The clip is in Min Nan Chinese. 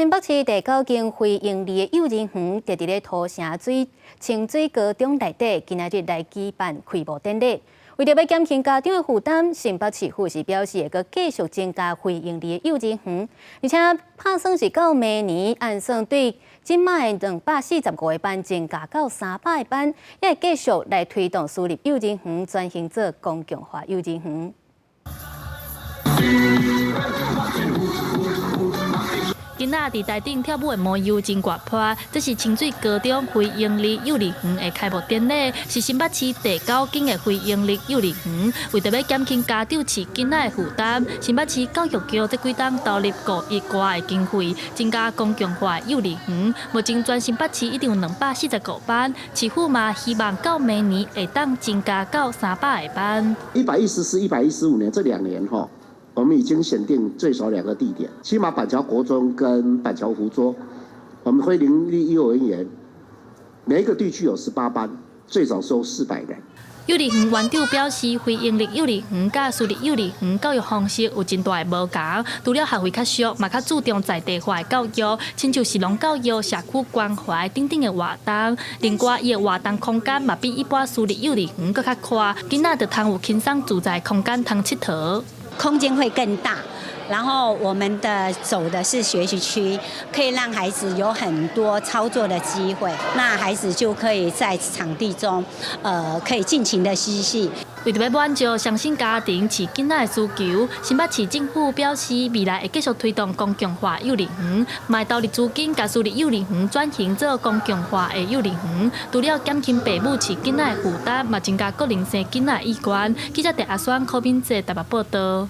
新北市第九間非營利的幼兒園，佇咧土城水清水高中內底，今仔日來舉辦開幕典禮。為著欲減輕家長的負擔，新北市府是表示會閣繼續增加非營利的幼兒園，而且拍算是到明年，按算對這擺的245個班增加到300個班，也會繼續來推動私立幼兒園轉型做公共化幼兒園。囡仔佇台頂跳舞的模樣真活潑，這是清水高中非營利幼兒園的開幕典禮，是新北市第九間的非營利幼兒園。為著欲減輕家長飼囡仔的負擔，新北市教育局這幾冬投入5億外的經費，增加公共化幼兒園。目前全新北市已經有245班，市府嘛希望到明年會當增加到300個班。 114、115年這兩年吼，我們已經選定最少兩個地點，起碼板橋國中跟板橋福卓，我們非營利幼兒園，每一個地區有18班，最少收400人。幼兒園園長表示，非營利幼兒園佮私立幼兒園教育方式有真大的無仝，除了學費較俗，嘛較注重在地化的教育，親像是農教育、社區關懷等等的活動。另外，伊的活動空間嘛比一般私立幼兒園閣較闊，囡仔就通有輕鬆自在空間通𨑨迌。空間會更大，然後我們的走的是學習區，可以讓孩子有很多操作的機會，那孩子就可以在場地中，可以盡情的嬉戲。為著欲滿足雙薪家庭飼囡仔的需求，新北市政府表示，未來會繼續推動公共化幼兒園，嘛會投入資金，共私立幼兒園轉型做公共化的幼兒園。除了減輕父母飼囡仔的負擔，嘛增加個人生囡仔的意願。記者鄭阿雙、柯敏哲台北報導。